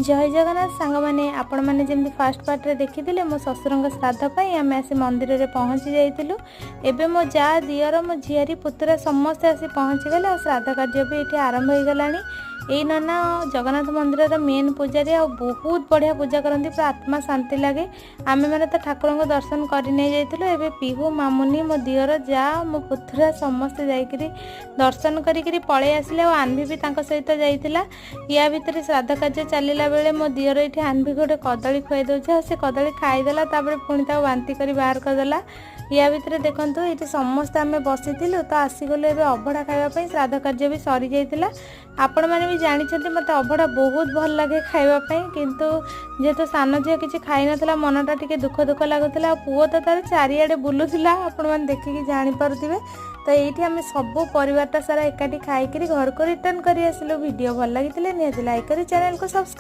ଜୟ ଜଗନ୍ନାଥ ସାଙ୍ଗମାନେ। ଆପଣମାନେ ଯେମିତି ଫାଷ୍ଟ ପାର୍ଟରେ ଦେଖିଥିଲେ, ମୋ ଶ୍ୱଶୁରଙ୍କ ଶ୍ରାଦ୍ଧ ପାଇଁ ଆମେ ଆସି ମନ୍ଦିରରେ ପହଞ୍ଚି ଯାଇଥିଲୁ। ଏବେ ମୋ ଯା, ଦିଅର, ମୋ ଝିଆରୀ, ପୁତୁରା ସମସ୍ତେ ଆସି ପହଞ୍ଚିଗଲେ ଆଉ ଶ୍ରାଦ୍ଧ କାର୍ଯ୍ୟ ବି ଏଠି ଆରମ୍ଭ ହେଇଗଲାଣି। ଏଇ ନନା ଜଗନ୍ନାଥ ମନ୍ଦିରର ମେନ୍ ପୂଜାରୀ ଆଉ ବହୁତ ବଢ଼ିଆ ପୂଜା କରନ୍ତି, ପୁରା ଆତ୍ମା ଶାନ୍ତି ଲାଗେ। ଆମେମାନେ ତ ଠାକୁରଙ୍କ ଦର୍ଶନ କରି ନେଇ ଯାଇଥିଲୁ। ଏବେ ପିହୁ, ମାମୁନି, ମୋ ଦିଅର, ଯା, ମୋ ପୁତୁରା ସମସ୍ତେ ଯାଇକିରି ଦର୍ଶନ କରିକିରି ପଳେଇ ଆସିଲେ ଆଉ ଆନ୍ଭି ବି ତାଙ୍କ ସହିତ ଯାଇଥିଲା। ୟା ଭିତରେ ଶ୍ରାଦ୍ଧ କାର୍ଯ୍ୟ ଚାଲିଲା ବେଳେ ମୋ ଦିଅର ଏଇଠି ଆନ୍ଭିକୁ ଗୋଟେ କଦଳୀ ଖୁଆଇ ଦେଉଛି ଆଉ ସେ କଦଳୀ ଖାଇଦେଲା, ତାପରେ ପୁଣି ତାକୁ ବାନ୍ତି କରି ବାହାର କରିଦେଲା। ୟା ଭିତରେ ଦେଖନ୍ତୁ, ଏଇଠି ସମସ୍ତେ ଆମେ ବସିଥିଲୁ ତ ଆସିଗଲୁ ଏବେ ଅବଢ଼ା ଖାଇବା ପାଇଁ। ଶ୍ରାଦ୍ଧ କାର୍ଯ୍ୟ ବି ସରିଯାଇଥିଲା। ଆପଣମାନେ ବି ଜାଣିଛନ୍ତି, ମୋତେ ଅବଢ଼ା ବହୁତ ଭଲ ଲାଗେ ଖାଇବା ପାଇଁ। କିନ୍ତୁ ଯେହେତୁ ସାନ ଝିଅ କିଛି ଖାଇନଥିଲା, ମନଟା ଟିକେ ଦୁଃଖ ଦୁଃଖ ଲାଗୁଥିଲା। ଆଉ ପୁଅ ତ ତାର ଚାରିଆଡ଼େ ବୁଲୁଥିଲା, ଆପଣମାନେ ଦେଖିକି ଜାଣିପାରୁଥିବେ। ତ ଏଇଠି ଆମେ ସବୁ ପରିବାରଟା ସାରା ଏକାଠି ଖାଇକିରି ଘରକୁ ରିଟର୍ନ କରି ଆସିଲୁ। ଭିଡ଼ିଓ ଭଲ ଲାଗିଥିଲେ ନିହାତି ଲାଇକ୍ କରି ଚ୍ୟାନେଲକୁ ସବସ୍କ୍ରାଇବ୍